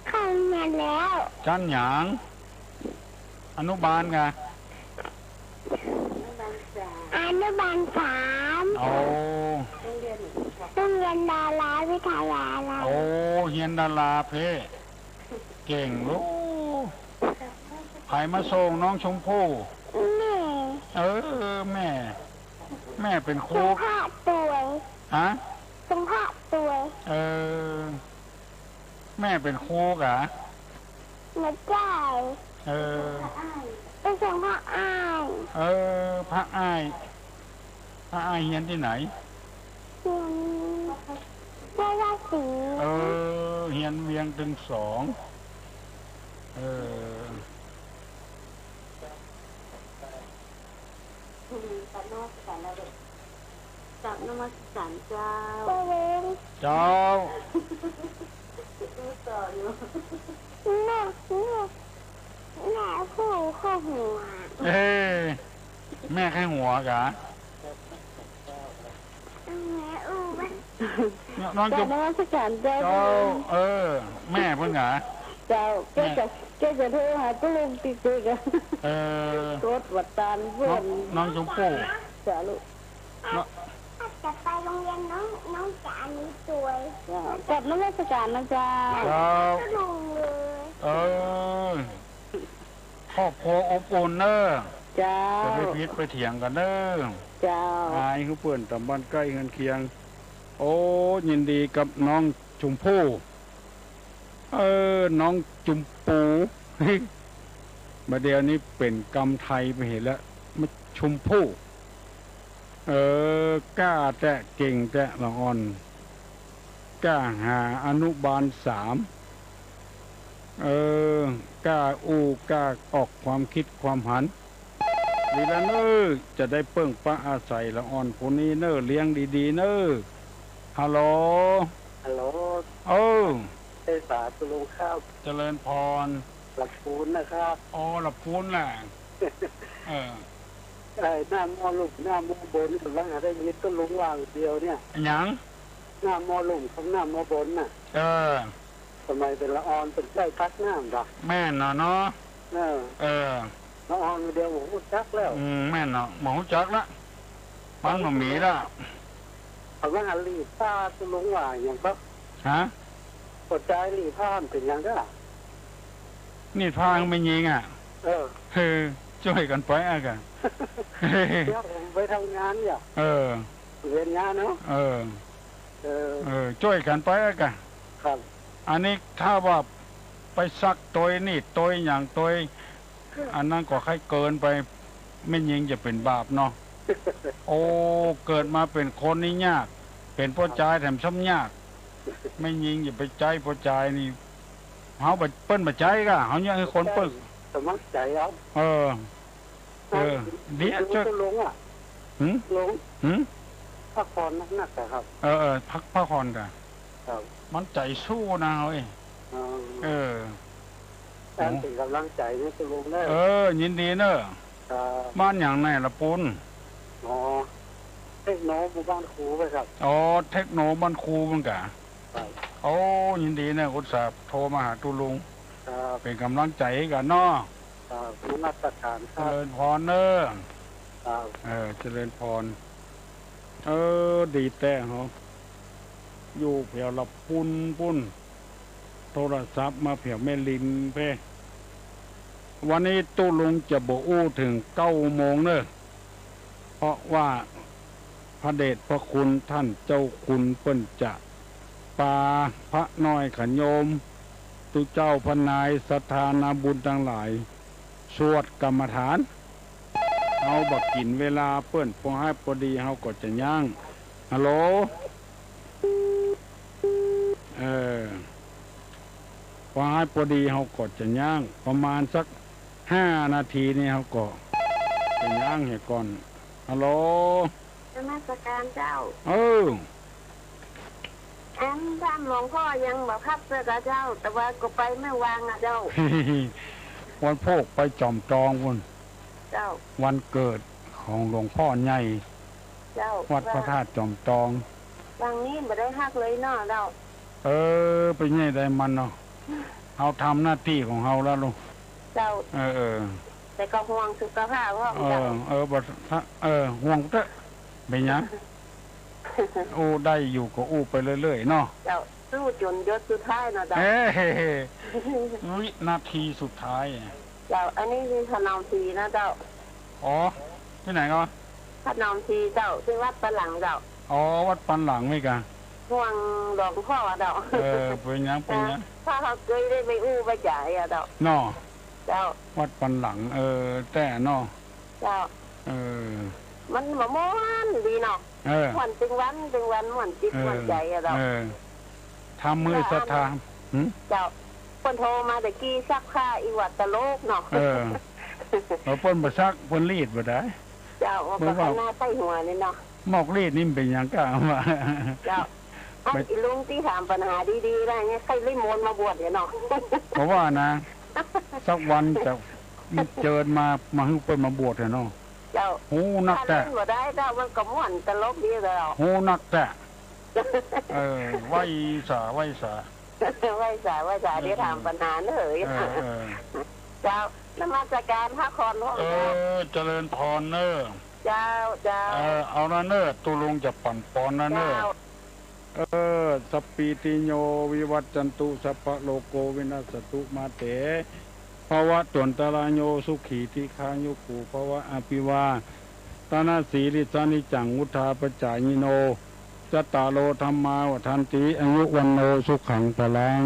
เข้าโฮงเฮียนแล้ว ชั้นหยัง อนุบาลกะ อนุบาลสาม โอ้ โฮงเฮียนดาราวิทยาลัย โอ้ เฮียนดาราเพ่ เก่งลูก ใผมาส่งน้องชมพู่ แม่ เออ แม่ แม่เป๋นครู สงเคราะห์ตวย ฮะ สงเคราะห์ตวย เออ แม่เป๋นครูกะ บ่ใจ้ เออ ไปส่งพระอ้าย เออ พระอ้าย พระอ้ายเฮียนตี้ไหน เฮียน เวียงราศี เออ เฮียนเวียงตึงสอง เออ อืม กราบนมัสการนะลูก กราบนมัสการเจ้า เจ้าเวง เจ้า ดูต่ออยู่ แม่ แม่ แม่อู้เข้าหัว เอ้ย แม่ใค่หัวกะ แม่อู้บ้าง น้อง กราบนมัสการเจ้า เจ้า เออ แม่เปิ้นกะ เจ้า แม่ แกจะ แกจะโทรหาตุ๊ลุงติ๊กๆ อะ เออ กดบ่ตันเปิ้น น้อง น้องชมพู่ จ้าลูก เนาะ ถ้าจะไปโฮงเฮียนน้อง น้องจะอันนี้ตวย จ้า กราบนมัสการนะเจ้า เจ้า ตุ๊ลุงเลย เออ ครอบครัวอบอุ่นเน้อ เจ้า จะไปผิดไปเถียงกั๋นเน้อ เจ้า อายหื้อเปิ้นต๋ามบ้านใก้เฮือนเคียง โอ้ ยินดีกับน้องชมพู่ เออ น้องจุมปู บ่าเดี่ยวนี้เป๋นกำไทยไปเหียแล้ว มาชมพู่ เออ กล้าแต๊ เก่งแต๊ ละอ่อน กล้าหาอนุบาลสาม เออ กล้าอู้ กล้าออกความคิดความหัน ดีแล้วเน้อ จะได้เปิ้งปะอาศัยละอ่อนผู้นี้เน้อ เลี้ยงดีๆ เน้อ ฮัลโหล ฮัลโหล เออ เทศาตุ๊ลุงครับ เจริญพร หลับปูนนะครับ อ๋อ หลับปูนแหละ เออ ไอ้หน้าหม้อลุ่ม หน้าหม้อบน ก่ำลังได้ยินตุ๊ลุงว่าเดี๋ยวเนี่ย อะหยัง หน้าหม้อลุ่มกับหน้าหม้อบนน่ะ เออ สมัยเป๋นละอ่อนเป๋นใจ๊ตักน้ำดา แม่นน่ะเนาะ เออ เออ ละอ่อนเดี๋ยวบ่ฮู้จักแล้ว อืม แม่นเนาะ บ่ฮู้จักละ มันบ่มีละ เขาว่าหลีดผ้าตุ๊ลุงว่าหยังก็ ฮะ หัวใจหลีดผ้ามันเป๋นหยังเด้อ นี่ผ้าแม่ญิงอะ เออ เออ จ้วยกั๋นไปอะกะ เดี๋ยวผมไปทำงานเนี่ย เออ เวียนงานเนาะ เออ เออ เออ จ้วยกั๋นไปอะกะ ครับ อันนี้ถ้าว่าไปซักตวยนี่ตวยหยังตวย อันนั้นก็ใค่เกินไป แม่ญิงจะเป๋นบาปเนาะ โอ้ เกิดมาเป๋นคนนี่ยาก เป๋นป้อจายแถมซ้ำยาก แม่ญิงอย่าไปใจ๊ป้อจายนี่ เฮาบ่ เปิ้นบ่ใจ๊กะ เฮาเยียะหื้อคนเปิ้ง สมัครใจ๋เอา เออ เออ เดี๋ยวจ้วย ตุ๊ลุงอะ หึ ลุง หึ พักผ่อนนักๆ อะครับ เออ เออ พัก พักผ่อนกะ ครับ มันใจ๋สู้นะเฮ้ย อ๋อ เออ การเป๋นก๋ำลังใจ๋หื้อตุ๊ลุงเน้อ เออ ยินดีเน้อ ครับ บ้านหยังแหน่ละปูน อ๋อ เทคโนหมู่บ้านครูไปครับ อ๋อ เทคโนบ้านครูเปิ้นกะ ครับ โอ้ ยินดีเน้อ อุตส่าห์โทรมาหาตุ๊ลุง ครับ เป๋นก๋ำลังใจ๋กั๋นเนาะ ครับ นมัสการครับ เจริญพรเน้อ ครับ เออ เจริญพร เออ ดีแต๊เหรอ อยู่แผวละปูนปู้น โทรศัพท์มาแผวแม่ริมเพ่ วันนี้ตุ๊ลุงจะบ่อู้เถิงเก้าโมงเน้อ เพราะว่าพระเดชพระคุณท่านเจ้าคุณเปิ้นจะปาพระน้อยขะโยม ตุ๊เจ้าพระนาย ศรัทธานาบุญตังหลาย สวดกรรมฐาน เฮาบ่กิ๋นเวลาเปิ้น ปอหายปอดีเฮาก็จะยั้ง ฮัลโหล เออ ปอหายปอดีเฮาก็จะยั้ง ประมาณสักห้านาทีนี่เฮาก็จะยั้งเหียก่อน ฮัลโหล นมัสการเจ้า เออ อันท่านหลวงพ่อยังบ่ฮับเตื้อก่าเจ้า แต่ว่าก็ไปไม่วางอะเจ้า วันโภคไปจอมตองปู้น เจ้า วันเกิดของหลวงพ่อใหญ่ เจ้า วัดพระธาตุจอมตอง วังนี้บ่ได้ฮักเลยเนาะเจ้า เออ ไปใหญ่ใดมันเนาะ เฮาทำหน้าตี้ของเฮาแล้วลูก เจ้า เออ เออ แต่ก็ห่วงสุขภาพพ่อง เออ เจ้า เออ บ่ เออ ห่วงเต๊อะ เป๋นหยัง อู้ได้อยู่ก็อู้ไปเรื่อยๆ เนาะ เจ้า สู้จ๋นหยดสุดท้ายเนาะเจ้า เอ้ย วินาทีสุดท้าย เจ้า อันนี้คือขนมศรีนะเจ้า อ๋อ ตี้ไหนก็ ขนมศรีเจ้า ตี้วัดปันหลังเจ้า อ๋อ วัดปันหลังนี่ก่ะ ห่วงหลวงพ่อเจ้า เออ เป๋นหยัง เป๋นหยัง ถ้าเฮาเกยได้ไปอู้ไปจ๋าอะเจ้า เนาะ เจ้า วัดปันหลัง เออ แต๊เนาะ เจ้า เออ มันบ่ม่วนดีเนาะ เออ ม่วนตึงวัน ตึงวัน ม่วนจิต เออ ม่วนใจ๋อะเจ้า เออ ทำมื้อศรัทธา หืม เจ้า เปิ้นโทรมาแต่กี้ซักผ้าอีหวัดตลกเนาะ เออ เออ เปิ้นบ่ซัก เปิ้นรีดบ่ได้ เจ้า บ่ว่า หน้าใส่หัวนี่เนาะ หมอกรีดนี่มันเป๋นหยังก้าว่า เจ้า อันอีลุงตี้ถามปัญหาดีๆ นะเนี่ย ใค่รีบมนต์มาบวชเนี่ยเนาะ เพราะว่านะ สักวันจะเจิญมา มาหื้อเปิ้นมาบวชเถอะเนาะ เจ้า ฮู้นักแต๊ ถ้าเล่นบ่ได้เจ้า มันก็ม่วนตลกดีเจ้า ฮู้นักแต๊ เออ ไหว้สา ไหว้สา ไหว้สา ไหว้สา เดี๋ยวถามปัญหาเน่อ เออ เออ เจ้า นมัสการพระคอนพ่อง เออ เจ้า เจริญพรเน่อ เจ้า เจ้า เออ เอานะเน่อ ตุ๊ลุงจะปั๋นปอนนะเน่อ เจ้า เออ สัพพีติโย วิวัชชันตุ สัพพะโรโค วินัสสะตุ มาเต ภะวัตวันตะราโย สุขีทีฆายุโก ภะวะ อะภิวาทะนะสีลิสสะนิจจัง วุฑฒาปะจายิโน จัตตาโร ธัมมา วัฑฒันติ อายุ วัณโณ สุขัง พะลัง